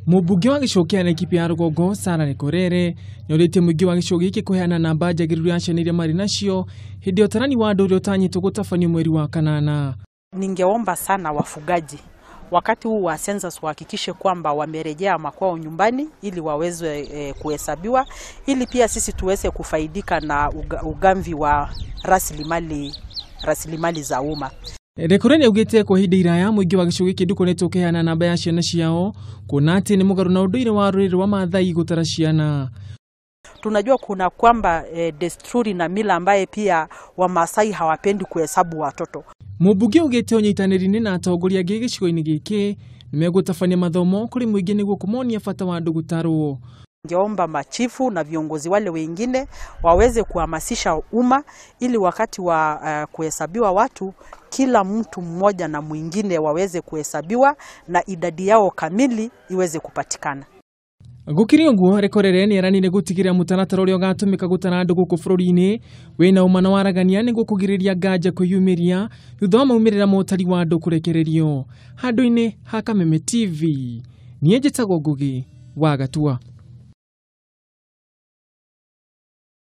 Mũmbunge wa gĩcigo kĩa Laikipia ya rũgongo Sarah Lekorere nĩorĩtie mũingĩ wa gĩcigo gĩkĩ kũheana namba njagĩrĩru ya ciana iria marĩ nacio hĩndĩ ya ũtarani wa andũ ũrĩa ũtanyĩtwo gũtabanio mweri wa kanana. Ningeomba sana wafugaji wakati huu wa census wahakikishe kwamba wamerejea makwao nyumbani ili waweze kuhesabiwa ili pia sisi tuweze kufaidika na ugamvi wa rasilimali za umma. Lekorere nĩaugĩte kwa ihinda iraya mũingĩ wa gĩcigo gĩkĩ ndũkoretwo ũkĩheana namba ya ciana ciao kuona atĩ nĩ mũgarũ na ũndũire wa rũrĩrĩ rwa Maathai gũtara ciana. Tunajua kuna kwamba desturi na mila ambaye pia Wamasai hawapendi kuhesabu watoto. Mũmbunge augĩte ũnyitanĩri-inĩ na atongoria angĩ gĩcigo-inĩ gĩkĩ nĩmegũtabania mathomo kũrĩ mũingĩ nĩguo kũmonia bata wa andũ gũtarwo. Ningeomba machifu na viongozi wale wengine waweze kuhamasisha umma ili wakati wa kuhesabiwa watu kila mtu mmoja na mwingine waweze kuhesabiwa na idadi yao kamili iweze kupatikana. Gũkĩrĩ ũguo, Lekorere nĩeranĩire gũtigĩrĩra mũtaratara ũrĩa ũgatũmĩka gũtara andũ gũkũ bũrũri-inĩ wĩna ũma na waragania nĩguo kũgirĩrĩria nganja kwĩyumĩria thutha wa maumĩrĩra ma ũtari wa andũ kũrekererio. Handũ-inĩ ha Kameme TV, niĩ njĩtagwo Ngugi wa Gatua.